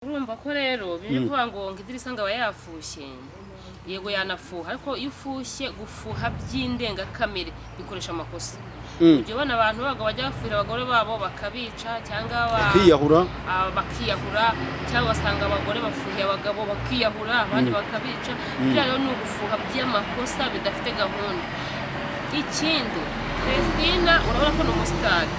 Urumva ko rero biri kuvuga ngo Idirisa ngo aba yafushye, yego yanafuha, ariko iyo ufushye gufuha by'indengakamere bikoresha amakosa. Ujya ubona abantu b'abagabo bajya bafuhira abagore babo bakabica cyangwa bakiyahura. Bakiyahura, cyangwa ugasanga abagore bafuhiye abagabo bakiyahura, abandi bakabica. Biriya rero ni ugufuha by'amakosa bidafite gahunda. Ikindi, Christina urabona ko ni umusitari,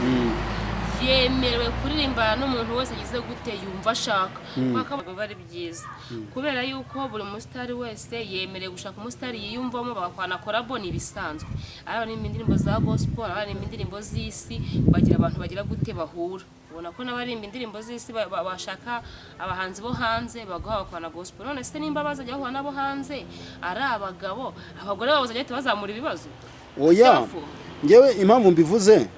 yemerewe kuririmbana n'umuntu wese agize gute yumva ashaka, kubera ko biba ari byiza, kubera yuko buri musitari wese yemerewe gushaka umusitari yiyumvamo bagakorana collabo, ni ibisanzwe. Ari abaririmba indirimbo za gospel, abaririmba indirimbo z'isi, bagira abantu bagira gute bahura. Ubona ko n'abaririmba indirimbo z'isi bashaka abahanzi bo hanze bagaha bakorana gospel. None se nimba bazajya bahura n'abo hanze ari abagabo, abagore babo bazajya bahita bazamura ibibazo? Oya. Byafu. Ngewe impamvu mbivuze,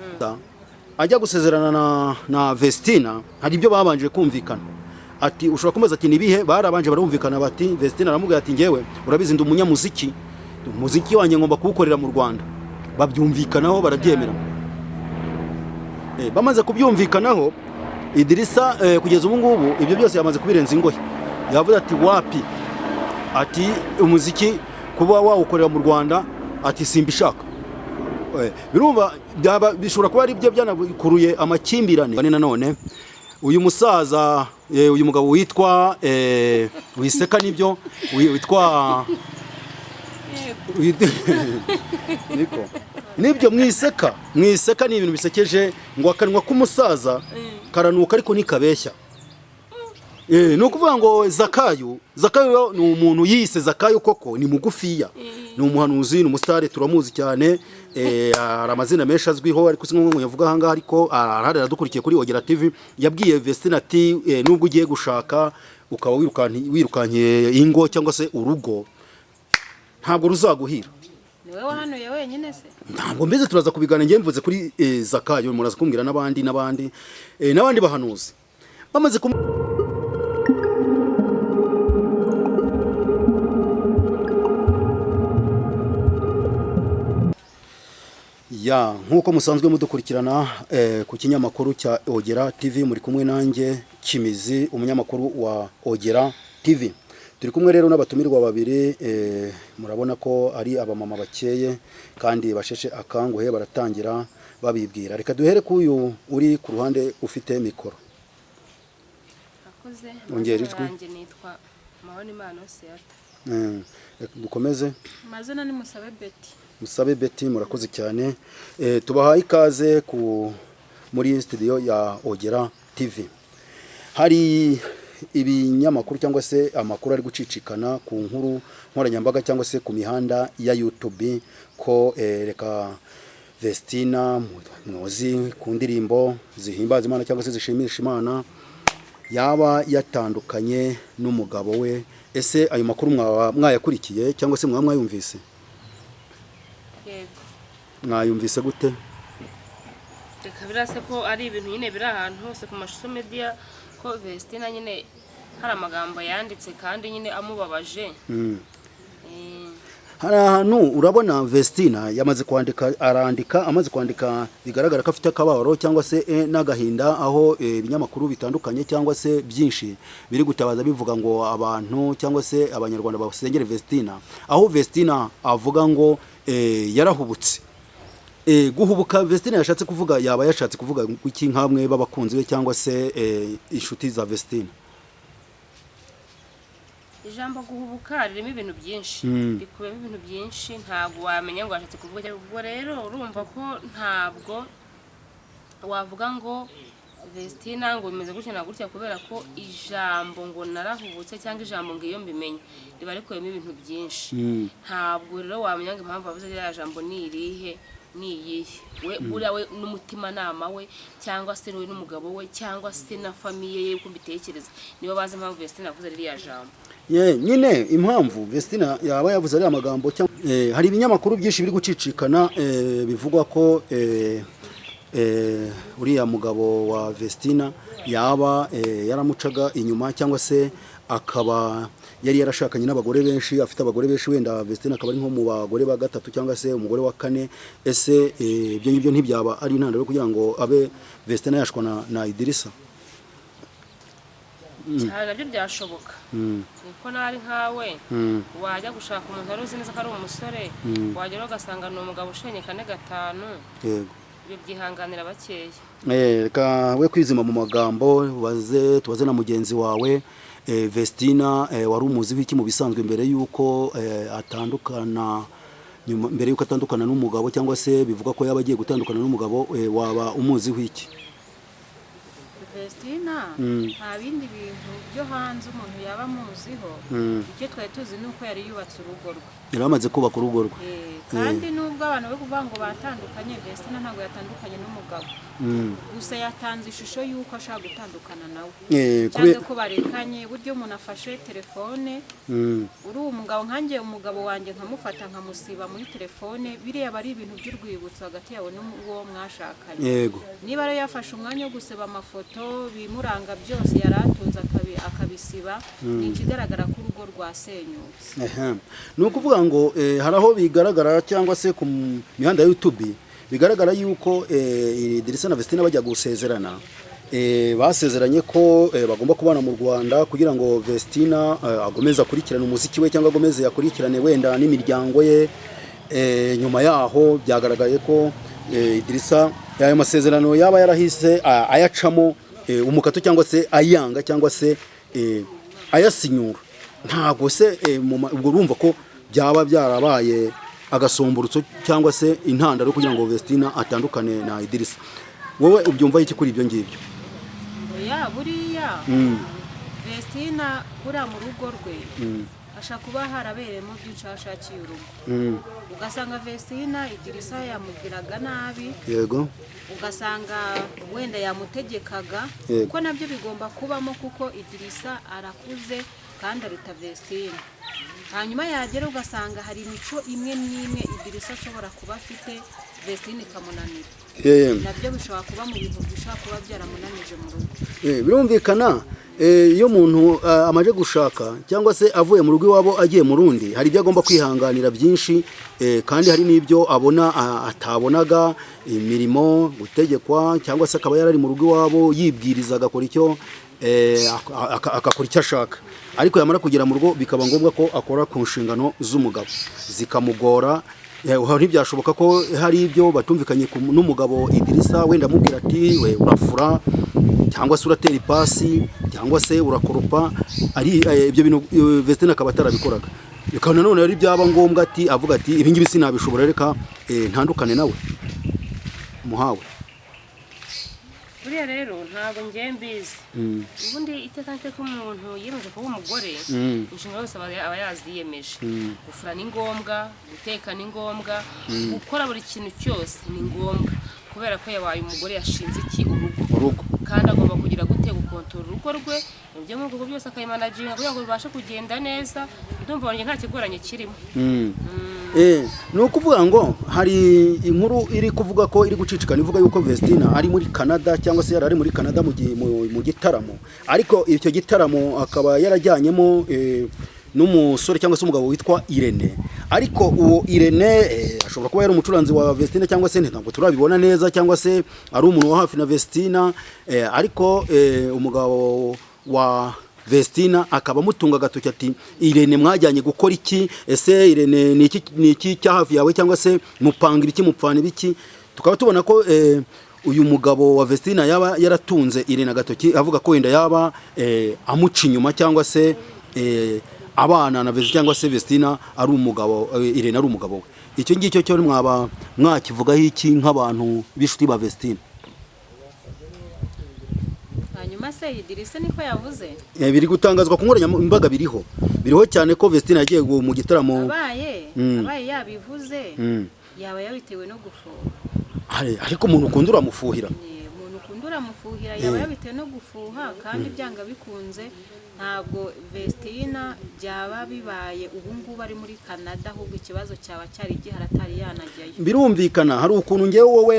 ajya gusezerana na Vestina hari ibyo babanje kumvikana. Ati ushobora kumubaza ati nibihe barabanje barumvikana? Bati Vestina aramubwira ati ngewe urabizi ndi umunyamuziki, umuziki wanjye ngomba kuwukorera mu Rwanda. Babyumvikanaho, barabyemera. Bamaze kubyumvikanaho, Idirisa kugeza ubu ngubu ibyo byose yamaze kubirenza ingohe. Yavuze ati wapi, ati umuziki kuba wawukorera mu Rwanda, ati simbishaka. Birumva byaba bishobora kuba ari byo byanakuruye amakimbirane. Nanone uyu musaza, uyu mugabo witwa wiseka nibyo witwa niko nibyo mwiseka, mwiseka ni ibintu bisekeje, ngo akanwa k'umusaza karanuka ariko ntikabeshya. Ni ukuvuga ngo Zakayo ni umuntu yise Zakayo koko, ni mugufiya, ni umuhanuzi, ni umusitari, turamuzi cyane. Hari amazina menshi azwiho ariko si ngombwa ngo yavuga ahangaha, ariko arahari aradukurikiye kuri Ogera TV. Yabwiye Vestine ati nubwo ugiye gushaka ukaba wirukankiye ingo cyangwa se urugo, ntabwo ruzaguhira. Ni wowe wahanuye wenyine se? Ntabwo mbeze, turaza kubigana. Njye mvuze kuri Zakayo, muraza kumbwira n'abandi n'abandi, n'abandi bahanuzi bamaze kum ya nk'uko musanzwe mudukurikirana ku kinyamakuru cya Ogera TV, muri kumwe nanjye Kimizi, umunyamakuru wa Ogera TV. Turi kumwe rero n'abatumirwa babiri, murabona ko ari abamama bakeye kandi basheshe akanguhe, baratangira babibwira. Reka duhere k'uyu uri ku ruhande ufite mikoro. Akoze. Ongera Amazina ijwi. yanjye nitwa Mahonimana Seata. Reka dukomeze. Amazina ni Musabe Beti. Musabe Betty, murakoze cyane. Tubahaye ikaze ku muri studio ya Ogera TV. Hari ibinyamakuru cyangwa se amakuru ari gucicikana ku nkuru nkoranyambaga cyangwa se ku mihanda ya YouTube ko reka Vestina muzi ku ndirimbo zihimbaza Imana cyangwa se zishimisha Imana yaba yatandukanye n'umugabo we. Ese ayo makuru mwaba mwayakurikiye cyangwa se mwaba mwayumvise? Yego. Mwayumvise gute? Reka birase ko ari ibintu nyine biri ahantu hose ku mashusho media, ko Vestina nyine hari amagambo yanditse kandi nyine amubabaje. Hari ahantu urabona Vestina yamaze kwandika, arandika, amaze kwandika bigaragara ko afite akababaro cyangwa se n'agahinda, aho ibinyamakuru bitandukanye cyangwa se byinshi biri gutabaza bivuga ngo abantu cyangwa se abanyarwanda basengere Vestina, aho Vestina avuga ngo yarahubutse. Guhubuka Vestina yashatse kuvuga, yaba yashatse kuvuga iki nkamwe b'abakunzi be cyangwa se inshuti za Vestina? Ijambo guhubuka ririmo ibintu byinshi, rikubiyemo ibintu byinshi, ntabwo wamenya ngo washatse kuvuga cyangwa. Ubwo rero urumva ko ntabwo wavuga ngo Vestina ngo bimeze gutya na gutya, kubera ko ijambo ngo narahubutse cyangwa ijambo ngo iyo mbimenye riba rikubiyemo ibintu byinshi. Ntabwo rero wamenya ngo impamvu wavuze ririya jambo ni irihe, ni iyihe. We buriya we n'umutimanama we cyangwa se we n'umugabo we cyangwa se na famille ye, uko mbitekereza, nibo bazi impamvu Vestina avuze ririya jambo. Ye, nyine impamvu Vestina yaba yavuze ariya magambo cyangwa hari ibinyamakuru byinshi biri gucicikana, bivugwa ko uriya mugabo wa Vestina yaba yaramucaga inyuma cyangwa se akaba yari yarashakanye n'abagore benshi, afite abagore benshi, wenda Vestina akaba ari nko mu bagore ba gatatu cyangwa se umugore wa kane. Ese ibyo ngibyo ntibyaba ari intandaro yo kugira ngo abe Vestina yashwa na Idirisa? Cyane, nabyo byashoboka, niko nari nkawe wajya gushaka umuntu wari uzi neza ko ari umusore, wagera ugasanga ni umugabo ushenye kane gatanu. Ibyo byihanganira bakeya. Reka we kwizima mu magambo, baze tubaze na mugenzi wawe Vestina, wari umuzi w'iki mu bisanzwe mbere y'uko atandukana, nyuma mbere y'uko atandukana n'umugabo, cyangwa se bivuga ko yaba agiye gutandukana n'umugabo, waba umuzi w'iki? Vestina, nta bindi bintu byo hanze umuntu yaba amuziho. Icyo twari tuzi ni uko yari yubatse urugo rwe. Yari amaze kubaka urugo rwe. Kandi nubwo abantu bari kuvuga ngo batandukanye, Vestina ntabwo yatandukanye n'umugabo. Gusa yatanze ishusho y'uko ashaka gutandukana nawe cyangwa ko barekanye. Buryo umuntu afashe telefone, uri umugabo nkanjye, umugabo wanjye nkamufata nkamusiba muri telefone, biriya aba ari ibintu by'urwibutso hagati yawe n'uwo mwashakanye. Niba rero yafashe umwanya wo gusiba amafoto, bimuranga byose yari atunze akabisiba, ni ikigaragara ko urugo rwasenyutse. Ehe. Ni ukuvuga ngo hari aho bigaragara, cyangwa se ku mihanda ya YouTube bigaragara yuko Idirisa na Vestina bajya gusezerana, basezeranye ko bagomba kubana mu Rwanda kugira ngo Vestina agomeze akurikirane umuziki we, cyangwa agomeze akurikirane wenda n'imiryango ye. Nyuma yaho byagaragaye ko Idirisa ayo masezerano yaba yarahise ayacamo umukato, cyangwa se ayanga, cyangwa se ayasinyura. Ntabwo se ubwo urumva ko byaba byarabaye agasomborotso cyangwa se intandaro kugira ngo Vestina atandukane na Idirisa? Wowe ubyumva iki kuri ibyo ngibyo? Oya, buriya Vestina buriya mu rugo rwe ashobora kuba harabereyemo byinshi aho ashakiye urugo, ugasanga Vestina Idirisa yamubwiraga nabi, ugasanga wenda yamutegekaga, kuko nabyo bigomba kubamo, kuko Idirisa arakuze kandi aruta Vestina. Hanyuma yagera ugasanga hari imico imwe n'imwe Idirisa ashobora kuba afite, Vestina ikamunanira. Nabyo bishobora kuba mu bintu bishobora kuba byaramunanije mu rugo. Birumvikana, iyo umuntu amaze gushaka cyangwa se avuye mu rugo iwabo agiye mu rundi, hari ibyo agomba kwihanganira byinshi, kandi hari n'ibyo abona atabonaga, imirimo, gutegekwa, cyangwa se akaba yarari mu rugo iwabo yibwiriza agakora icyo agakora icyo ashaka, ariko yamara kugera mu rugo bikaba ngombwa ko akora ku nshingano z'umugabo zikamugora. Ntibyashoboka ko hari ibyo batumvikanye n'umugabo Idirisa, wenda amubwira ati we urafura, cyangwa se uratera ipasi, cyangwa se urakoropa, ari ibyo bintu Vestine akaba atarabikoraga, bikaba nanone ari byaba ngombwa ati avuga ati ibi ngibi sinabishobora, reka ntandukane nawe muhawe. Buriya rero ntabwo ngiye mbizi. Ubundi iteka n'iteka umuntu yiyemeje kuba umugore, inshingano yose aba yaziyemeje. Gufura ni ngombwa, guteka ni ngombwa, gukora buri kintu cyose ni ngombwa, kubera ko yabaye umugore, yashinze iki? Urugo. Urugo. Kandi agomba kugira gute? Gukontorora urugo rwe, ibyo mu rugo byose akabimanaginga kugira ngo bibashe kugenda neza. Ndumva wanjye nta kigoranye kirimo. Ni ukuvuga ngo hari inkuru iri kuvuga ko iri gucicikana ivuga yuko Vestina ari muri Canada, cyangwa se yari ari muri Canada mu gihe mu gitaramo, ariko icyo gitaramo akaba yarajyanyemo n'umusore cyangwa se umugabo witwa Irene. Ariko uwo Irene ashobora kuba yari umucuranzi wa Vestina, cyangwa se ntabwo turabibona neza, cyangwa se ari umuntu wa hafi na Vestina, ariko umugabo wa Vestina akaba amutunga agatoki ati Irene mwajyanye gukora iki? Ese Irene ni iki, ni iki cya hafi yawe, cyangwa se mupanga ibiki, mupfana ibiki? Tukaba tubona ko uyu mugabo wa Vestina yaba yaratunze Irene agatoki, avuga ko wenda yaba amuca inyuma, cyangwa se abana na Vestina, cyangwa se Vestina ari umugabo, Irene ari umugabo we. Icyo ngicyo cyo mwaba mwakivugaho iki nk'abantu b'inshuti ba Vestina? Hanyuma se Idirisa niko yavuze? Biri gutangazwa ku nkoranyambaga, biriho cyane ko Vestina yagiye mu gitaramo. Abaye abaye yabivuze, yaba yabitewe no gufuha. Ariko umuntu ukunda uramufuhira. Ni umuntu ukunda uramufuhira, yaba yabitewe no gufuha, kandi byanga bikunze ntabwo Vestina byaba bibaye ubu ngubu ari muri Canada, ahubwo ikibazo cyaba cyari gihari atari yanajyayo. Birumvikana, hari ukuntu ngewe wowe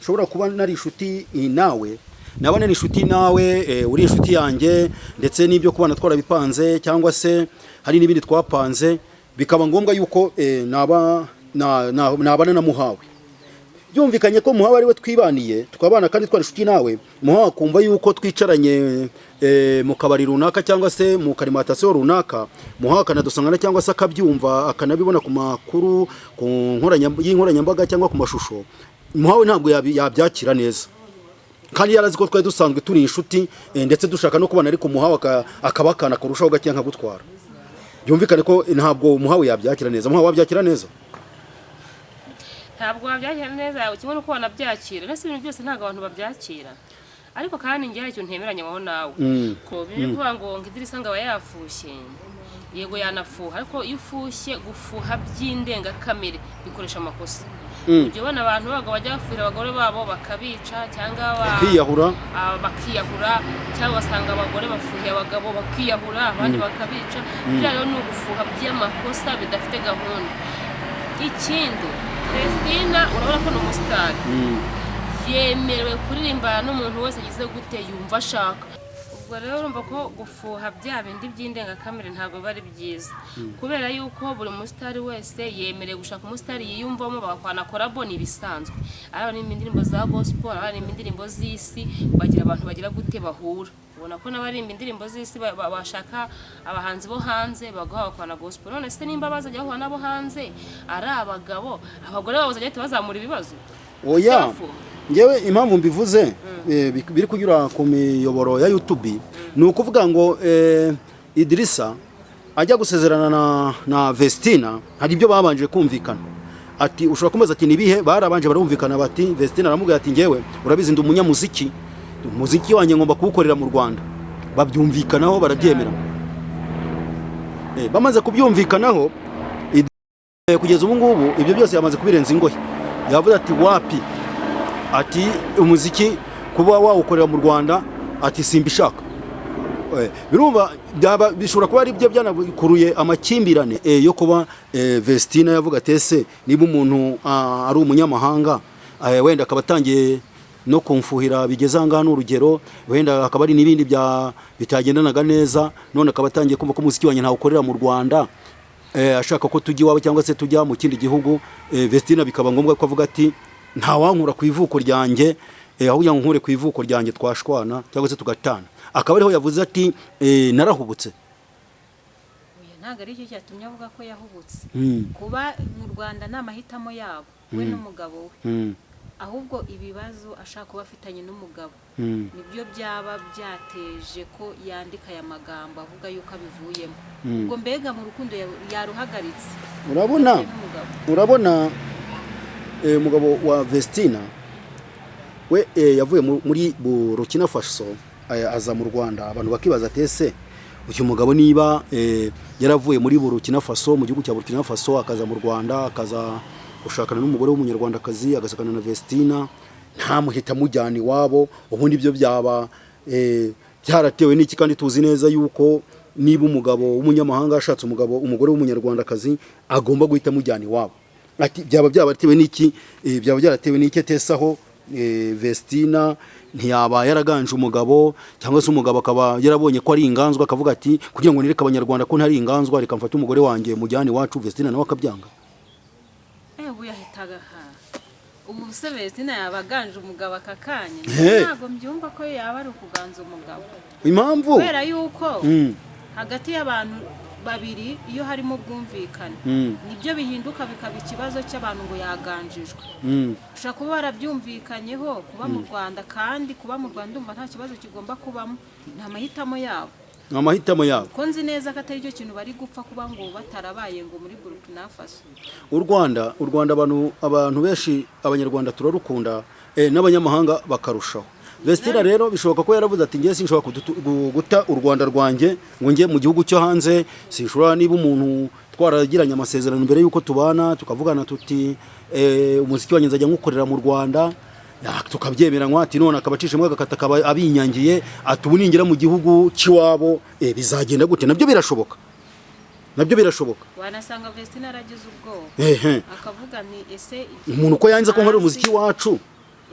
nshobora kuba nari inshuti nawe, naba nari inshuti nawe, uri inshuti yanjye, ndetse n'ibyo kubana twarabipanze, cyangwa se hari n'ibindi twapanze, bikaba ngombwa yuko naba nabana na muhawe. Byumvikanye ko Muhawe ari we twibaniye, tukabana kandi twari inshuti nawe. Muhawe akumva yuko twicaranye mu kabari runaka cyangwa se mu karimantasiyo runaka, Muhawe akanadusangana cyangwa se akabyumva, akanabibona ku makuru ku y'inkoranyambaga cyangwa ku mashusho. Muhawe ntabwo yabyakira neza, kandi yarazi ko twari dusanzwe turi inshuti, ndetse dushaka no kubana, ariko Muhawe akaba akana kurushaho gake nkagutwara. Byumvikane ko ntabwo Muhawe yabyakira neza. Muhawe wabyakira neza? Ntabwo wabyakira neza, kimwe n'uko wanabyakira. Ndetse ibintu byose ntabwo abantu babyakira. Ariko kandi njye hari ikintu ntemeranya aho nawe, ko biri kuvuga ngo Idirisa ngo aba yafushye. Yego, yanafuha, ariko iyo ufushye, gufuha by'indengakamere bikoresha amakosa. Ujya ubona abantu b'abagabo bajya bafuhira abagore babo bakabica cyangwa bakiyahura. Bakiyahura, cyangwa ugasanga abagore bafuhiye abagabo bakiyahura, abandi bakabica. Biriya rero ni ugufuha by'amakosa bidafite gahunda. Ikindi, Christina urabona ko ni umusitari, yemerewe kuririmbana n'umuntu wese agize gute yumva ashaka. Ubwo rero urumva ko gufuha bya bindi by'indengakamere ntabwo biba ari byiza, kubera yuko buri musitari wese yemerewe gushaka umusitari yiyumvamo, bagakorana collabo, ni ibisanzwe. Ari abaririmba indirimbo za gospel, abaririmba indirimbo z'isi, bagira abantu bagira gute bahura. Ubona ko n'abaririmba indirimbo z'isi bashaka abahanzi bo hanze bagaha bakorana gospel. None se nimba bazajya bahura n'abo hanze ari abagabo, abagore babo bazajya bahita bazamura ibibazo? Oya. Byafuha. Ngewe impamvu mbivuze, biri kunyura ku miyoboro ya YouTube, ni ukuvuga ngo Idirisa ajya gusezerana na Vestina, hari ibyo babanje kumvikana. Ati ushobora kumubaza ati nibihe barabanje barumvikana? Bati Vestina aramubwira ati: "Ngewe urabizi, ndi umunyamuziki, umuziki wanjye ngomba kuwukorera mu Rwanda." Babyumvikanaho, barabyemera. Bamaze kubyumvikanaho, kugeza ubu ngubu ibyo byose yamaze kubirenza ingohe. Yavuze ati: "Wapi," ati "umuziki kuba wawukorera mu Rwanda," ati "simbishaka." Birumva byaba bishobora kuba ari byo byanakuruye amakimbirane, yo kuba Vestina yavuga ati: "Ese niba umuntu ari umunyamahanga, wenda akaba atangiye no kumfuhira bigeze aha ngaha, ni urugero, wenda akaba ari n'ibindi bya bitagendanaga neza, none akaba atangiye kumva ko umuziki wanjye ntawukorera mu Rwanda, ashaka ko tujya iwabo cyangwa se tujya mu kindi gihugu." Vestina bikaba ngombwa ko avuga ati: "Ntawankura ku ivuko ryanjye, aho kugira ngo nkure ku ivuko ryanjye twashwana cyangwa se tugatana." Akaba ariho yavuze ati: "Narahubutse." Oya, ntabwo aricyo cyatumye avuga ko yahubutse. Kuba mu Rwanda ni amahitamo yabo, we n'umugabo we. Ahubwo ibibazo ashaka kuba afitanye n'umugabo nibyo byaba byateje ko yandika aya magambo avuga yuko abivuyemo. Ubwo mbega mu rukundo yaruhagaritse Urabona, n'umugabo. urabona, umugabo wa Vestina we yavuye muri Burkina Faso, aza mu Rwanda. Abantu bakibaza ati: "Ese uyu mugabo niba yaravuye muri Burkina Faso, mu gihugu cya Burkina Faso, akaza mu Rwanda, akaza gushakana n'umugore w'umunyarwandakazi, agashakana na Vestina, ntamuhita amujyana iwabo, ubundi ibyo byaba byaratewe n'iki?" Kandi tuzi neza yuko niba umugabo w'umunyamahanga ashatse umugore w'umunyarwandakazi, agomba guhita amujyana iwabo. Ati byaba byaratewe n'iki? Byaba byaratewe n'iki? Atesaho Vestina ntiyaba yaraganje umugabo, cyangwa se umugabo akaba yarabonye ko ari inganzwa, akavuga ati: "Kugira ngo nereke abanyarwanda ko ntari inganzwa, reka mfate umugore wanjye mujyane iwacu." Vestina nawe akabyanga. Ubu yahitaga ha, ubu se Vestina yaba aganje umugabo aka kanya? He. Ntabwo mbyumva ko yaba ari ukuganza umugabo. Impamvu? Kubera yuko hagati y'abantu babiri iyo harimo ubwumvikane, nibyo bihinduka bikaba ikibazo cy'abantu ngo yaganjijwe. Ushobora kuba warabyumvikanyeho kuba mu Rwanda, kandi kuba mu Rwanda ndumva nta kibazo kigomba kubamo, ni amahitamo yabo. Ni amahitamo yabo. Ko nzi neza ko atari cyo kintu bari gupfa kuba ngo batarabaye ngo muri Burkina Faso. U Rwanda abantu benshi, abanyarwanda turarukunda, n'abanyamahanga bakarushaho. Vestina rero bishoboka ko yaravuze ati: "Ngiye sinshobora guta u Rwanda rwanjye ngo njye mu gihugu cyo hanze. Sinshobora, niba umuntu twaragiranye amasezerano mbere y'uko tubana, tukavugana tuti umuziki wanjye nzajya nywukorera mu Rwanda, tukabyemeranywa," ati none akaba acishemo agakata, akaba abinyangiye, ati ubu ningera mu gihugu cy'iwabo, bizagenda gute? Nabyo birashoboka, nabyo birashoboka. Wanasanga Vestina yaragize ubwoba, akavuga nti: "Ese Umuntu uko yanze ko nkorera umuziki wacu."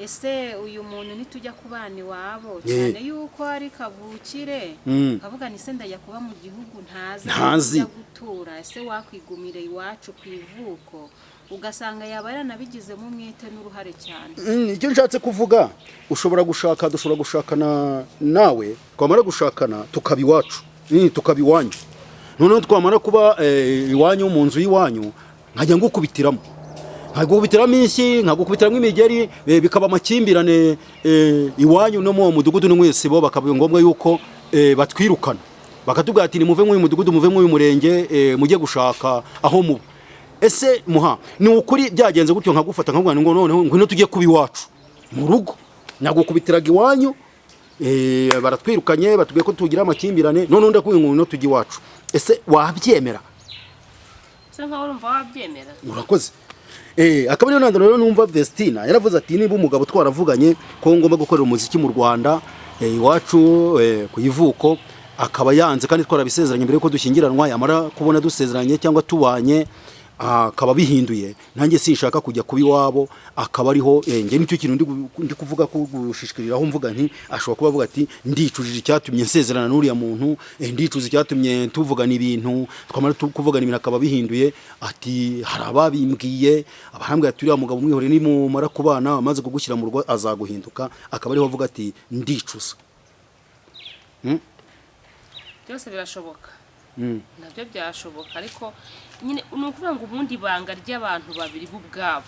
Ese uyu muntu nitujya kubana iwabo, Eh. cyane yuko ari kavukire, kavuga ni se ndajya kuba mu gihugu ntazi, Ntazi. aho njya gutura, ese wakwigumira iwacu ku ivuko? Ugasanga yaba yaranabigizemo umwete n'uruhare cyane. Icyo nshatse kuvuga, ushobora gushaka, dushobora gushakana nawe, twamara gushakana tukaba iwacu, tukaba iwanyu, noneho twamara kuba iwanyu, mu nzu y'iwanyu, nkajya ngukubitiramo, nkagukubitiramo inshyi, nkagukubitiramo imigeri, bikaba amakimbirane iwanyu no mu uwo mudugudu no mwese, bo bakaba ngombwa yuko batwirukana, bakatubwira ati: "Nimuve muri uyu mudugudu, muve muri uyu murenge, mujye gushaka aho muba." Ese muha ni ukuri byagenze gutyo, nkagufata nkavuga ngo noneho ngwino tujye kuba iwacu mu rugo, nagukubitiraga iwanyu, baratwirukanye, batubwiye ko tugira amakimbirane, none undi akubwiye ngo ngwino tujye iwacu, ese wabyemera? Se nkaho urumva wabyemera? Urakoze. Akaba ariyo ntandaro rero numva Vestina yaravuze ati: "Niba umugabo twaravuganye ko ngomba gukorera umuziki mu Rwanda, iwacu, ku ivuko, akaba yanze kandi twarabisezeranye mbere yuko dushyingiranwa, yamara kubona dusezeranye cyangwa tubanye akaba bihinduye, nanjye sinshaka kujya kuba iwabo." Akaba ariho njye nicyo kintu ndi kuvuga ko gushishikariraho, mvuga nti ashobora kuba avuga ati: "Ndicujije icyatumye nsezerana n'uriya muntu, ndicuza icyatumye tuvugana ibintu, twamara kuvugana ibintu akaba bihinduye." Ati: "Hari ababimbwiye, abarambwira ati: 'Uriya mugabo umwihorere, nimumara kubana, amaze kugushyira mu rugo azaguhinduka.'" Akaba ariho avuga ati: "Ndicuza." Byose birashoboka, nabyo byashoboka, ariko nyine ni ukuvuga ngo ubundi ibanga ry'abantu babiri bo ubwabo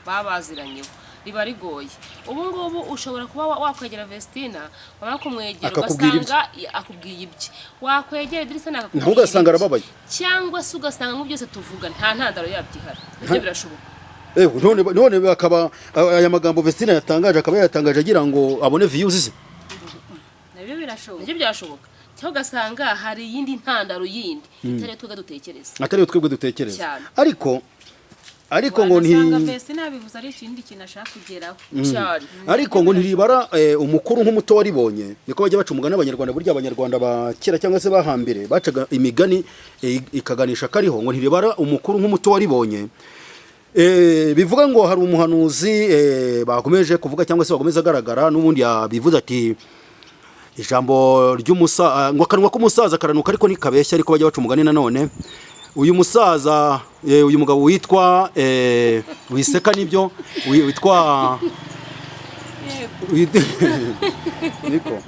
baba baziranyeho riba rigoye. Ubu ngubu ushobora kuba wakwegera Vestina, wamara kumwegera Akakubwira ibye. ugasanga akubwiye ibye, wakwegera Idirisa akakubwira Nawe ugasanga ibye. arababaye. Cyangwa se ugasanga nk'ibyo byose tuvuga nta ntandaro yabyo ihari, nabyo birashoboka. None bakaba aya magambo Vestina yatangaje, akaba yayatangaje agira ngo abone views ze. Nabyo birashoboka. Nabyo byashoboka, cyangwa ugasanga hari iyindi ntandaro yindi itari iyo twebwe dutekereza. Atari yo twebwe dutekereza. Cyane. Ariko ngo nti Wanasanga Vestina yabivuze ari ikindi kintu ashaka kugeraho. Cyane. Ariko ngo ntiribara umukuru nk'umuto waribonye, niko bajya baca umugani Abanyarwanda. Burya Abanyarwanda ba kera cyangwa se bahambere bacaga imigani ikaganisha kariho ngo ntiribara umukuru nk'umuto waribonye. Bivuga ngo hari umuhanuzi bakomeje kuvuga cyangwa se bakomeza agaragara, n'ubundi yabivuze ati ijambo ry'umusa ngo akanwa k'umusaza karanuka ariko ntikabeshya, ariko bajya baca umugani. Nanone uyu musaza, uyu mugabo witwa wiseka nibyo witwa niko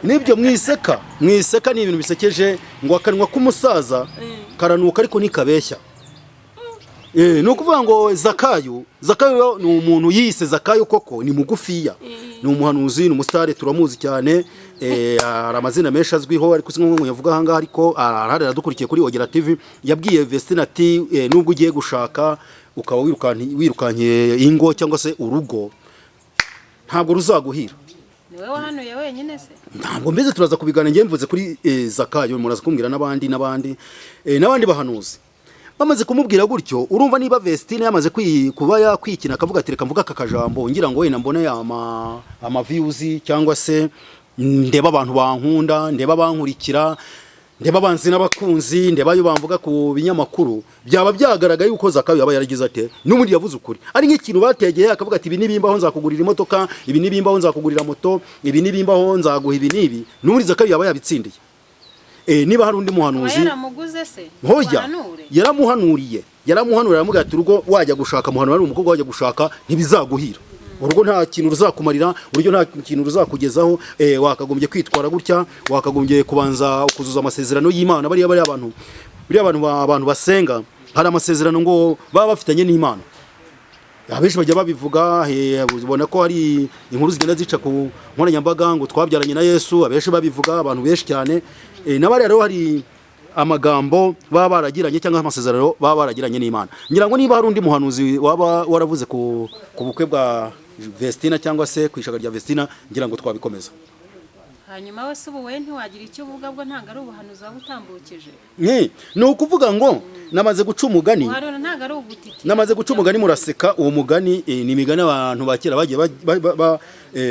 nibyo, mwiseka, mwiseka, ni ibintu bisekeje, ngo akanwa k'umusaza karanuka ariko ntikabeshya. Ni ukuvuga ngo Zakayo ni umuntu yise Zakayo koko, ni mugufiya, ni umuhanuzi, ni umusitari, turamuzi cyane. Hari amazina menshi azwiho, ariko si ngombwa ngo yavuga aha ngaha, ariko arahari, aradukurikiye kuri Ogera TV. Yabwiye Vestina ati: "Nubwo ugiye gushaka ukaba wirukankiye ingo cyangwa se urugo, ntabwo ruzaguhira." Ni wowe wahanuye wenyine se? Ntabwo mbese turaza kubigana. Njye mvuze kuri Zakayo, muraza kumbwira n'abandi n'abandi, n'abandi bahanuzi bamaze kumubwira gutyo. Urumva niba Vestine yamaze kuba yakwikina akavuga ati: "Reka mvuga aka kajambo ngira ngo wenda mbone ama views, cyangwa se ndeba abantu bankunda, ndeba abankurikira, ndeba abanzi n'abakunzi, ndeba ayo bamvuga ku binyamakuru." Byaba byagaragaye yuko Zakayo yaba yaragize ate, n'ubundi yavuze ukuri, ari nk'ikintu bategeye akavuga ati: "Ibi nibimbaho nzakugurira imodoka, ibi nibimbaho nzakugurira moto, ibi nibimbaho nzaguha ibi n'ibi." N'ubundi Zakayo yaba yabitsindiye. Niba hari undi Aba muhanuzi yaramuguze se? Hoya. Wahanure? Yaramuhanuriye, yaramuhanuriye, aramubwira ati: "Urugo wajya gushaka, muhanura ari umukobwa wajya gushaka, ntibizaguhira, urugo nta kintu ruzakumarira, urugo nta kintu ruzakugezaho, wakagombye kwitwara gutya, wakagombye kubanza kuzuza amasezerano y'Imana." Bariya abantu, buriya abantu abantu basenga hari amasezerano ngo baba bafitanye n'Imana. Abenshi bajya babivuga, ubona ko hari inkuru zigenda zica ku nkoranyambaga ngo twabyaranye na Yesu, abenshi babivuga, abantu benshi cyane. N'abariya rero hari amagambo baba baragiranye cyangwa amasezerano baba baragiranye n'Imana. Ngira ngo niba hari undi muhanuzi waba waravuze ku bukwe bwa Vestina cyangwa se ku ishaka rya Vestina, ngira ngo twabikomeza. Hanyuma we se ubu we ntiwagira icyo uvuga, bwo ntabwo ari ubuhanuzi waba utambukije? Ni ukuvuga ngo namaze guca umugani. Ubuhanura ntabwo ari ubutiti. Namaze guca umugani muraseka. Uwo mugani ni imigani abantu ba kera bagiye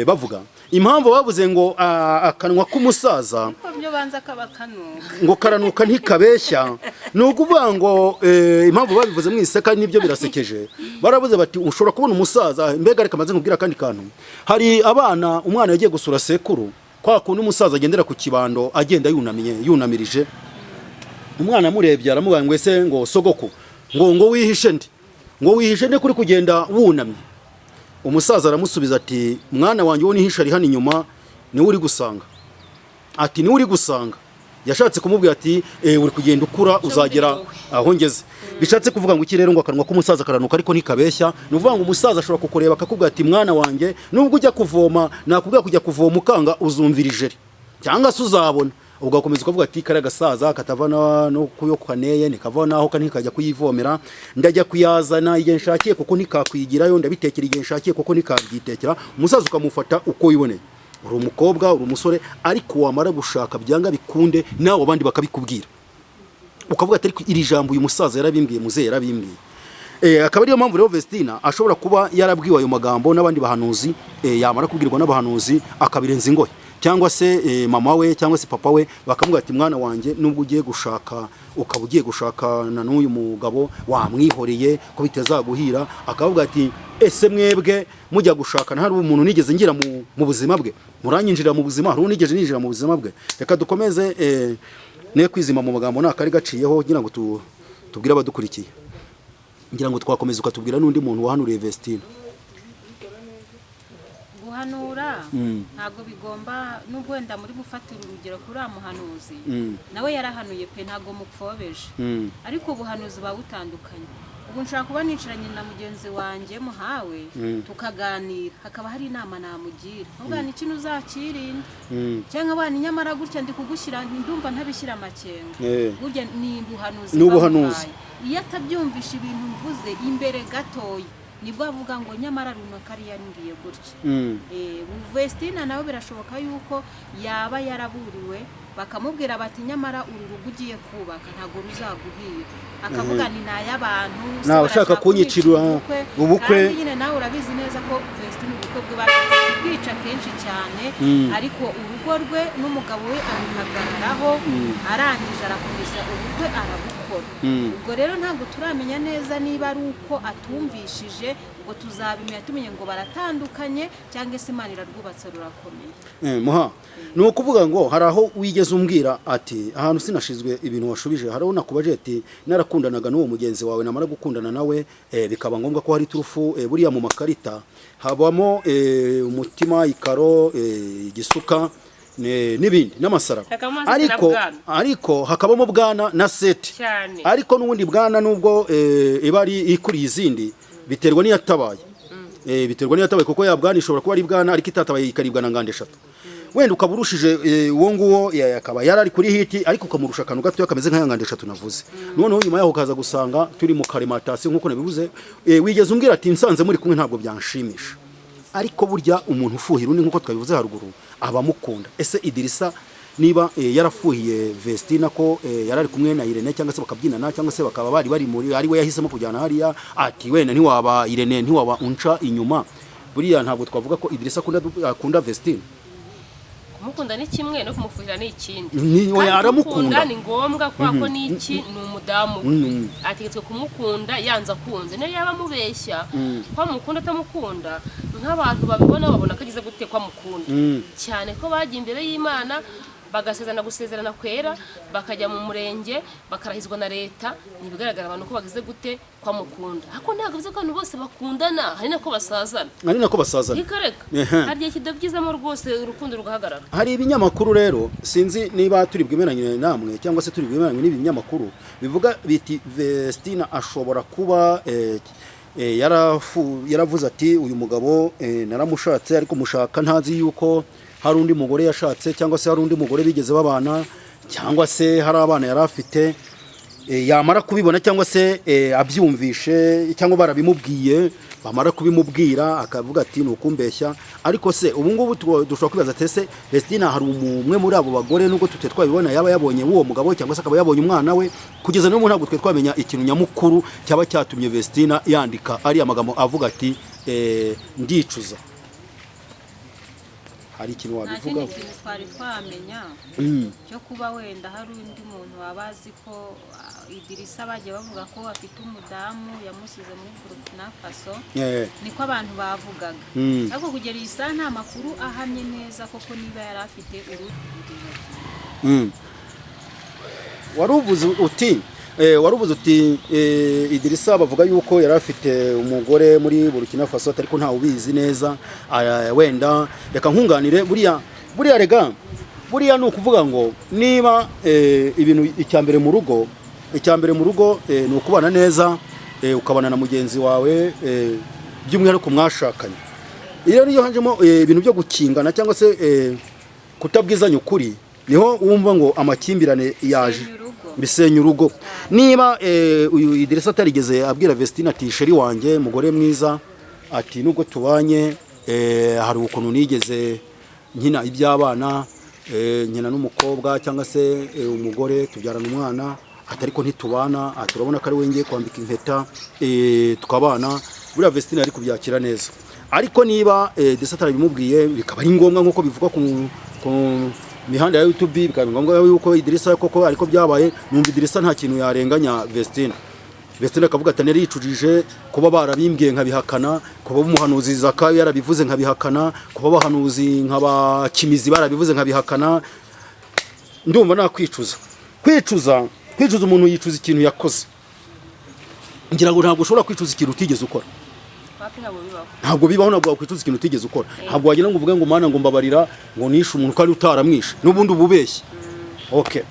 bavuga. Impamvu bavuze ngo akanwa k'umusaza Ko byo banza kaba kanuka. Ngo karanuka ntikabeshya. Ni ukuvuga ngo impamvu babivuze mu iseka nibyo birasekeje. Baravuze bati ushobora kubona umusaza mbega. Reka maze nkubwira akandi kantu. Hari abana, umwana yagiye gusura sekuru, kwa kundi umusaza agendera ku kibando, agenda yunamye, yunamirije. Umwana amurebye aramubwira ngo: "Ese ngo sogoko, ngo wihishe ndi, ngo wihishe nde kuri kugenda wunamye?" Umusaza aramusubiza ati: "Mwana wanjye, uwo nihishe ari hano inyuma, niwe uri gusanga." Ati: "Niwe uri gusanga." Yashatse kumubwira ati: "Uri kugenda ukura, uzagera aho ngeze." Bishatse kuvuga ngo iki rero? Ngo akanwa k'umusaza karanuka ariko ntikabeshya. Ni ukuvuga ngo umusaza ashobora kukureba akakubwira ati: "Mwana wanjye, nubwo ujya kuvoma, nakubwira kujya kuvoma ukanga, uzumvira ijeri cyangwa se uzabona." Ugakomeza ukavuga ati: "Kariya gasaza katava no kuyo kaneye, ntikava naho ntikajya kuyivomera, ndajya kuyazana igihe nshakiye kuko ntikakwigirayo, ndabitekera igihe nshakiye kuko ntikabyitekera." Umusaza ukamufata uko wiboneye. Uri umukobwa, uri umusore, ariko wamara gushaka, byanga bikunde nawe abandi bakabikubwira, ukavuga ati: "Ariko iri jambo uyu musaza yarabimbwiye, muzehe yarabimbwiye." Akaba ariyo mpamvu rero Vestina ashobora kuba yarabwiwe ayo magambo n'abandi bahanuzi, yamara kubwirwa n'abahanuzi akabirenza ingohe, cyangwa se mama we cyangwa se papa we bakamubwira ati: "Mwana wanjye, nubwo ugiye gushaka, ukaba ugiye gushakana n'uyu mugabo, wamwihoreye ko bitazaguhira." Akavuga ati: "Ese mwebwe mujya gushakana hari umuntu nigeze ngira mu buzima bwe? Muranyinjira mu buzima, hari uwo nigeze ninjira mu buzima bwe?" Reka dukomeze, ne kwizima mu magambo ntakari gaciyeho, ngira ngo tubwire abadukurikiye. Ngira ngo twakomeza ukatubwira n'undi muntu wahanuriye Vestine. Guhanura ntabwo bigomba, nubwo wenda muri gufatira urugero kuri uriya muhanuzi, nawe yarahanuye pe, ntabwo mupfobeje, ariko ubuhanuzi buba butandukanye. Ubu nshobora kuba nicaranye na mugenzi wanjye muhawe, tukaganira, hakaba hari inama namugira, nkuvuga ni ikintu uzakirinda, cyangwa abana nyamara gutya ndi kugushyira, ndumva ntabishyira amakenga. Burya ni ubuhanuzi Ni ubuhanuzi. bamuhaye. Iyo atabyumvisha ibintu mvuze imbere gatoya, nibwo avuga ngo nyamara runaka ariyo yambwiye gutya. Vestina nawe birashoboka yuko yaba yaraburiwe, bakamubwira bati: "Nyamara uru rugo ugiye kubaka ntabwo ruzaguhira." Akavuga ni n'ay'abantu se, Ni abashaka barashaka kunyicira kunyicira ubukwe. Kandi nyine nawe urabizi neza ko Vestine ubukwe bwe bashatse kubwica kenshi cyane, ariko urugo rwe n'umugabo we aruhagararaho, arangije arakomeza ubukwe arabukora. Ubwo rero ntabwo turamenya neza niba ari uko atumvishije, ubwo tuzabimenya tumenye ngo baratandukanye cyangwa se Imana irarwubatse rurakomeye. Muha, ni ukuvuga ngo hari aho wigeze umbwira ati ahantu sinashizwe ibintu washubije, hari aho nakubaje ati narakundanaga n'uwo mugenzi wawe, namara gukundana nawe bikaba ngombwa ko hari turufu. Buriya mu makarita habamo umutima, ikaro, igisuka n'ibindi n'amasaraba. Hakabamo seti na Ariko bwana. Ariko hakabamo bwana na seti. Cyane. Ariko n'ubundi bwana nubwo iba ari ikuriye izindi, biterwa n'iyatabaye. Biterwa n'iyatabaye, kuko ya bwana ishobora kuba ari bwana ariko itatabaye ikaribwa na nganda eshatu. Wenda ukaba urushije uwo nguwo, akaba yari ari kuri hit, ariko ukamurusha akantu gatoya kameze nk'aya nganda eshatu navuze. Noneho nyuma yaho ukaza gusanga turi mu karimantasiyo nk'uko nabivuze. Wigeze umbwira ati nsanze muri kumwe ntabwo byanshimisha. Ariko burya umuntu ufuhira undi, nk'uko twabivuze haruguru, aba amukunda. Ese Idirisa niba yarafuhiye Vestina ko yari ari kumwe na Irene, cyangwa se bakabyinana, cyangwa se bakaba bari bari muri ari we yahisemo kujyana hariya, ati wenda ntiwaba Irene, ntiwaba unca inyuma, buriya ntabwo twavuga ko Idirisa akunda Vestine? Kumukunda ni kimwe, no kumufuhira ni ikindi. Ni- oya, Kandi aramukunda. kumukunda ni ngombwa kubera ko ni iki, ni umudamu we. Ategetswe kumukunda yanze akunze, niyo yaba amubeshya ko amukunda atamukunda. Nk'abantu babibona babona ko agize gute, ko amukunda cyane, ko bagiye imbere y'Imana bagasezerana, gusezerana kwera, bakajya mu murenge bakarahizwa na leta. Ni ibigaragara abantu ko bagize gute, ko amukunda. Ariko ntabwo bivuze ko abantu bose bakundana, hari nako basazana. Ari nako basazana. Ntikareka. Hari igihe kidabyizamo rwose, urukundo rugahagarara. Hari ibinyamakuru rero, sinzi niba turi bwemeranywe namwe cyangwa se turi bwemeranywe n'ibi binyamakuru bivuga biti Vestina ashobora kuba yaravuze ati uyu mugabo naramushatse, ariko mushaka ntazi yuko hari undi mugore yashatse, cyangwa se hari undi mugore bigeze babana, cyangwa se hari abana yari afite. Yamara kubibona cyangwa se abyumvishe cyangwa barabimubwiye, bamara kubimubwira akavuga ati ni ukumbeshya. Ariko se ubu ngubu dushobora kwibaza ati ese Vestina hari umwe muri abo bagore, nubwo tutari twabibona, yaba yabonye uwo mugabo cyangwa se akaba yabonye umwana we? Kugeza n'ubu ntabwo twe twamenya ikintu nyamukuru cyaba cyatumye Vestina yandika ariya magambo avuga ati ndicuza. Hari ikintu Nta kindi wabivugaho? kintu twari twamenya cyo kuba wenda hari undi muntu waba azi ko Idirisa bagiye bavuga ko afite umudamu yamusize muri Burkina Faso, niko abantu bavugaga. Ariko kugera iyi saha nta makuru ahamye neza koko niba yari afite urundi. Wari uvuze uti Idirisa bavuga yuko yari afite umugore muri Burkina Faso, ariko ntawe ubizi neza. Wenda reka nkunganire. Buriya buriya rega buriya ni ukuvuga ngo niba ibintu icya mbere mu rugo ni ukubana neza, ukabana na mugenzi wawe, by'umwihariko mwashakanye. Iyo niyo hajemo ibintu byo gukingana cyangwa se kutabwizanya ukuri, niho wumva ngo amakimbirane yaje. Bisenya urugo. Bisenya urugo. Niba uyu Idirisa atarigeze abwira Vestine ati: "Chérie wanjye, mugore mwiza," ati, "nubwo tubanye, hari ukuntu nigeze nkina iby'abana, nkina n'umukobwa cyangwa se umugore, tubyarana umwana," ati, "ariko ntitubana," ati, "urabona ko ari we ngiye kwambika impeta, tukabana," buriya Vestine yari kubyakira neza. Ariko niba Idirisa atarabimubwiye, bikaba ari ngombwa nk'uko bivugwa ku mihanda ya YouTube, bikaba ngombwa yuko Idirisa koko ariko byabaye, numva Idirisa nta kintu yarenganya Vestine. Vestine akavuga ati: "Naricujije kuba barabimbwiye nkabihakana, kuba umuhanuzi Zakayo yarabivuze nkabihakana, kuba abahanuzi nk'abakimizi barabivuze nkabihakana, ndumva nakwicuza." Kwicuza, umuntu yicuza ikintu yakoze. Ngira ngo ntabwo ushobora kwicuza ikintu utigeze ukora. Wapi, ntabwo bibaho. Ntabwo bibaho, ntabwo wakwicuza ikintu utigeze ukora. Ntabwo wagira ngo uvuge ngo: "Mana," ngo, "mbabarira," ngo, "nishe umuntu," kandi utaramwishe, n'ubundi uba ubeshye. Okay,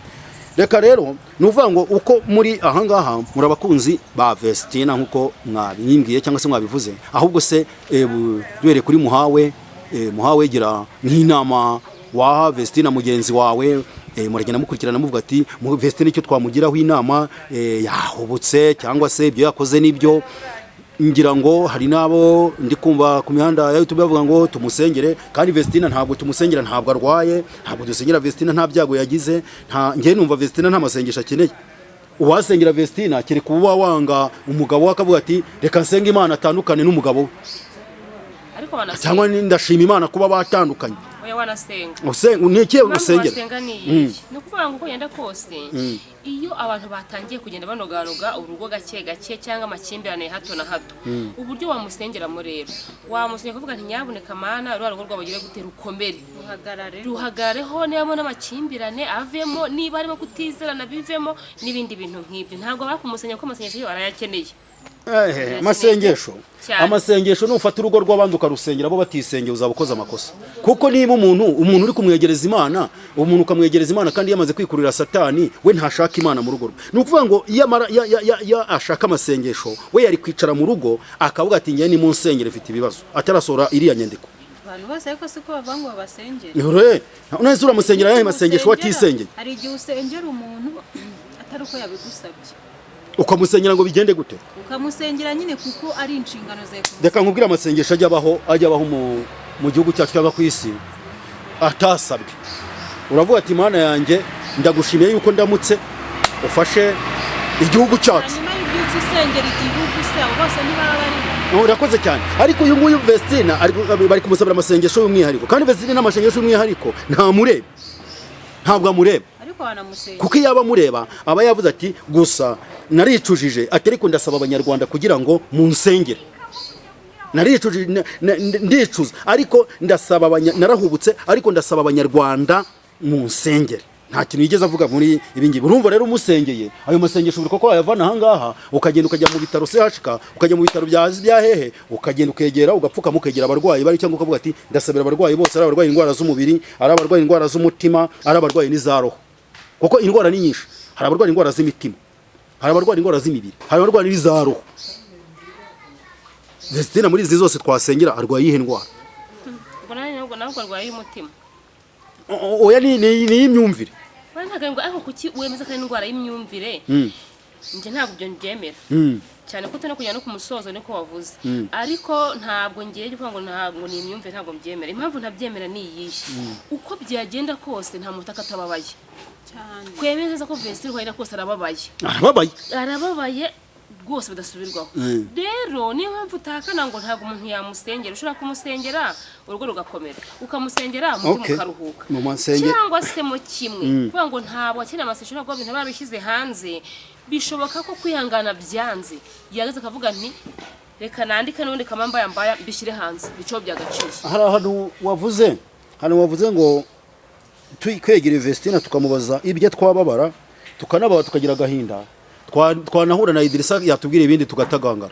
reka rero ni ukuvuga ngo uko muri ahangaha muri abakunzi ba Vestina nk'uko mwabimbwiye cyangwa se mwabivuze, ahubwo se duhereye kuri Muhawe, Muhawe, gira nk'inama waha Vestina mugenzi wawe. Muragenda mukurikirana muvuga ati Vestina icyo twamugiraho inama, yahubutse cyangwa se ibyo yakoze nibyo. Ngira ngo hari n'abo ndi kumva ku mihanda ya YouTube bavuga ngo tumusengere, kandi Vestina ntabwo tumusengera, ntabwo arwaye, ntabwo dusengera Vestina, nta byago yagize. Nta njye numva Vestina nta masengesho akeneye. Uwasengera Vestina kereka uba wanga umugabo we, akavuga ati: "Reka nsenge Imana atandukane n'umugabo we." Ariko wanasenga. Cyangwa ndashima Imana kuba batandukanye. Oya, wanasenga. Usenga ni ikihe? Impamvu Usengera wasenga ni iyi: ni ukuvuga ngo uko ugenda kose, iyo abantu batangiye kugenda banoganuga urugo gake gake cyangwa amakimbirane hato na hato, uburyo wamusengeramo rero, wamusengera kuvuga nti: "Nyabuneka Mana, ruriya rugo rwawe ugire gute, rukomere." Ruhagarare. Ruhagarareho, niba n'amakimbirane avemo, niba harimo kutizerana bivemo, n'ibindi bintu nk'ibyo. Ntabwo bari kumusengera kuko amasengesho yo arayakeneye. Amasengesho Cyane. Amasengesho, nufata urugo rw'abandi ukarusengera bo batisengeye, uzaba ukoze amakosa, kuko niba umuntu uri kumwegereza Imana, umuntu ukamwegereza Imana kandi yamaze kwikurira Satani, we ntashaka Imana mu rugo rwe. Ni ukuvuga ngo iyo amara ya ashaka amasengesho, we yari kwicara mu rugo akavuga ati: "Ngewe ni mu nsengero, ifite ibibazo," atarasohora iriya nyandiko. Abantu bose ariko siko bavuga ngo babasengere. Re, none se uramusengera ayahe masengesho watisengeye? Hari igihe usengera umuntu atari uko yabigusabye. Ukamusengera ngo bigende gute? Ukamusengera nyine kuko ari inshingano zawe. Reka nkubwire amasengesho ajya abaho mu gihugu cyacu cyangwa ku isi atasabwe. Uravuga ati: "Mana yanjye, ndagushimiye yuko ndamutse ufashe igihugu cyacu." Hanyuma y'ubyutse usengera igihugu se, abo bose ntibaba barimo? Urakoze cyane. Ariko uyu nguyu Vestina bari kumusabira amasengesho y'umwihariko, kandi Vestina n'amasengesho y'umwihariko ntamureba, ntabwo amureba. Ariko wanamusengera. Kuko iyo aba amureba aba yavuze ati: "Gusa naricujije," ati, "ariko ndasaba Abanyarwanda kugira ngo munsengere. Naricujije, ndicuza, ariko ndasaba narahubutse, ariko ndasaba Abanyarwanda munsengere." Nta kintu yigeze avuga muri ibi ngibi. Urumva rero umusengeye, ayo masengesho buri koko wayavana aha ngaha, ukagenda ukajya mu bitaro CHK, ukajya mu bitaro bya hehe, ukagenda ukegera, ugapfukama, ukegera abarwayi bari, cyangwa ukavuga ati: "Ndasabira abarwayi bose, ari abarwaye indwara z'umubiri, ari abarwaye indwara z'umutima, ari abarwaye n'iza roho," kuko indwara ni nyinshi. Hari abarwaye indwara z'imitima, hari abarwaye indwara z'imibiri, hari abarwaye n'iza roho. Vestina muri izi zose twasengera arwaye iyihe ndwara? Ubwo nanjye nubwo nawe arwaye umutima. Oya, ni iy'imyumvire. Oya, ntabwo ari indwara. Ariko kuki wemeza ko ari indwara y'imyumvire? Njye ntabwo ibyo mbyemera, cyane ko turi kujya no ku musozo, niko wavuze. Ariko ntabwo ngiye kuvuga ngo ntabwo ni imyumvire, ntabwo mbyemera. Impamvu ntabyemera ni iyihe? Uko byagenda kose, nta muntu atababaye. Cyane. Twemeze neza ko Vestina uko yagenda kose arababaye. Arababaye. Arababaye. Rwose bidasubirwaho. Rero niyo mpamvu utahakana ngo ntabwo umuntu yamusengera. Ushobora kumusengera urugo rugakomera, ukamusengera umutima ukaruhuka. Mu masenge- Cyangwa se mo kimwe kuvuga ngo ntabwo akeneye amasengesho, ntabwo ibintu babishyize hanze. Bishoboka ko kwihangana byanze, yageze akavuga nti: "Reka nandike n'ubundi kamambaya mbaya mbishyire hanze biceho byagaciye." Hari ahantu wavuze, hano wavuze ngo kwegera Vestina tukamubaza ibyo twababara, tukanababa, tukagira agahinda. Twanahura na Idirisa yatubwira ibindi tugatagangara.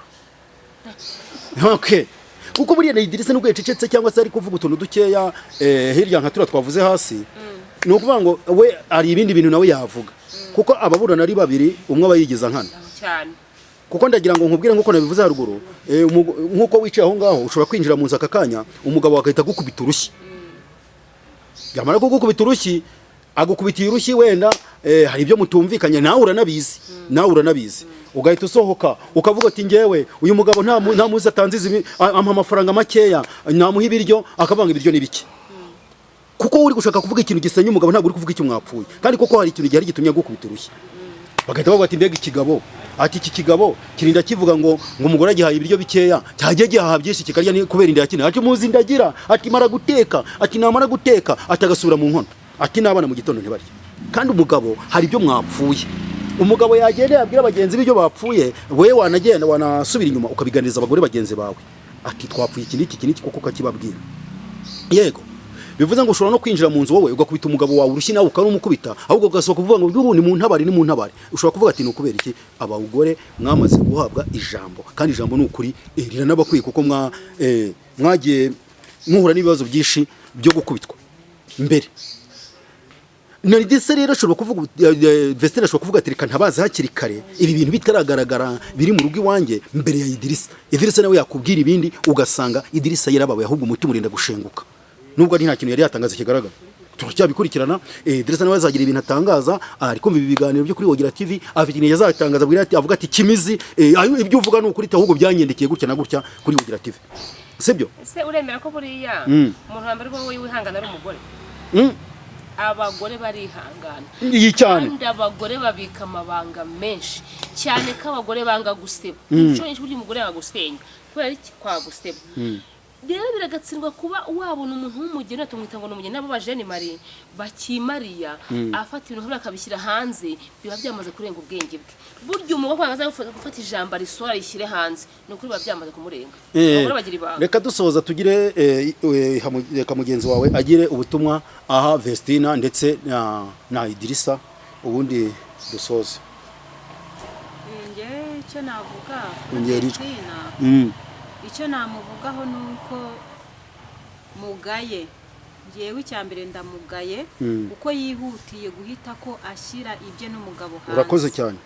Okay, kuko buriya na Idirisa nubwo yacecetse cyangwa se ari kuvuga utuntu dukeya, hirya nka turiya twavuze hasi, ni ukuvuga ngo we hari ibindi bintu nawe yavuga, kuko ababurana ari babiri umwe aba yigiza nkana. Cyane. Kuko ndagira ngo nkubwire, nk'uko nabivuze haruguru, nk'uko wicaye aho ngaho, ushobora kwinjira mu nzu aka kanya, umugabo agahita agukubita urushyi. Yamara kugukubita urushyi, agukubitiye urushyi, wenda hari ibyo mutumvikanye, nawe uranabizi, nawe uranabizi, ugahita usohoka ukavuga ati: "Ngewe uyu mugabo nta muzi atanziza ibi, ampa amafaranga makeya, namuha ibiryo akavuga ngo ibiryo ni bike." Kuko uri gushaka kuvuga ikintu gisenya umugabo, ntabwo uri kuvuga icyo mwapfuye. Kandi koko hari ikintu gihari gitumye agukubita urushyi, bagahita bavuga ati: "Mbega ikigabo!" Ati: "Iki kigabo kirinda kivuga ngo umugore agihaye ibiryo bikeya, cyagiye gihaha byinshi kikarya, ni kubera inda yakina." Ati: "Muzi ndagira." Ati: "Mara guteka." Ati: "Namara guteka," ati, "agasubira mu nkono." Ati: "N'abana mu gitondo ntibarya." Kandi umugabo hari ibyo mwapfuye. Umugabo yagenda yabwira bagenzi be ibyo bapfuye, we wanagenda wanasubira inyuma ukabiganiriza abagore bagenzi bawe, ati: "Twapfuye iki n'iki, iki n'iki," kuko ukakibabwira. Yego, bivuze ngo ushobora no kwinjira mu nzu wowe ugakubita umugabo wawe urushyi, nawe ukarumukubita, ahubwo ugasohoka uvuga ngo: "Ubu ni mu ntabare, ni mu ntabare." Ushobora kuvuga ati: "Ni ukubera iki?" Abagore mwamaze guhabwa ijambo, kandi ijambo ni ukuri, riranabakwiye, kuko mwagiye muhura n'ibibazo byinshi byo gukubitwa mbere. Naridise rero ashobora kuvuga, Vestine ashobora kuvuga ati: "Reka ntabaze hakiri kare ibi bintu bitaragaragara biri mu rugo iwanjye mbere ya Idirisa." Idirisa nawe yakubwira ibindi, ugasanga Idirisa yarababaye, ahubwo umutima urinda gushenguka, nubwo ari nta kintu yari yatangaza kigaragara. Turacyabikurikirana. Idirisa nawe azagira ibintu atangaza, ari kumva ibi biganiro byo kuri Wogera TV, afite ibintu yazatangaza, abwira ati, avuga ati: "Kimizi, ayo ibyo uvuga ni ukuri, ahubwo byangendekeye gutya na gutya kuri Wogera TV." Sibyo? Ese uremera ko buriya umuntu wa mbere wowe wihangana ari umugore? Abagore barihangana. Iyi cyane. Kandi abagore babika amabanga menshi cyane, ko abagore banga guseba. Inshuro nyinshi burya umugore yagusenya kubera iki? Kwa guseba. Rero biragatsindwa kuba wabona umuntu w'umugeni, tumwita ngo ni umugeni, n'abo bajene mari bakimariya, afata ibintu nk'ibyo akabishyira hanze, biba byamaze kurenga ubwenge bwe. Burya umugabo aza gufata ijambo arisora arishyire hanze, ni ukuri biba byamaze kumurenga. Abagore bagira ibanga. Reka dusoza tugire, reka mugenzi wawe agire ubutumwa aha Vestina ndetse na Idirisa, ubundi dusoze. Njye icyo navuga kuri Ongera ijwi. Vestina, icyo namuvugaho ni uko mugaye. Ngewe icya mbere ndamugaye kuko yihutiye guhita ko ashyira ibye n'umugabo hanze. Urakoze cyane.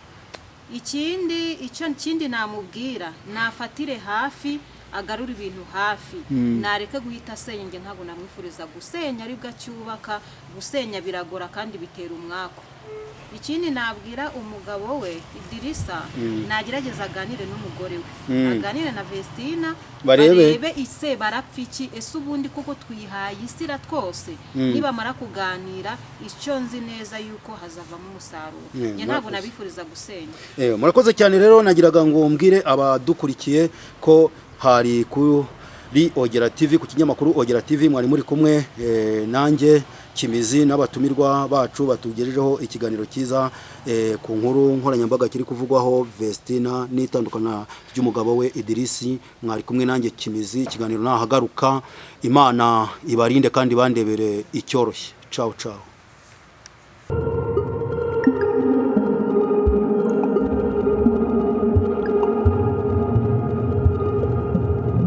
Ikindi, icyo kindi namubwira, nafatire hafi, agarure ibintu hafi, nareke guhita asenya. Njye ntabwo namwifuriza gusenya aribwo acyubaka. Gusenya biragora kandi bitera umwaku. Ikindi nabwira umugabo we Idirisa, nagerageza aganire n'umugore we, aganire na Vestina. Barebe. Barebe ise barapfa iki, ese ubundi koko twihaye isi twose. Nibamara kuganira, icyo nzi neza yuko hazavamo umusaruro. Njye ntabwo Murakoze. nabifuriza gusenya. Murakoze cyane. Rero nagiraga ngo mbwire abadukurikiye ko hari kuri Ogera TV, ku kinyamakuru Ogera TV, mwari muri kumwe nanjye Kimizi n'abatumirwa bacu batugejejeho ikiganiro cyiza ku nkuru nkoranyambaga kiri kuvugwaho Vestina n'itandukana ry'umugabo we Idirisi. Mwari kumwe nanjye Kimizi, ikiganiro nahagaruka. Imana ibarinde kandi bandebere icyoroshye. Ciao ciao.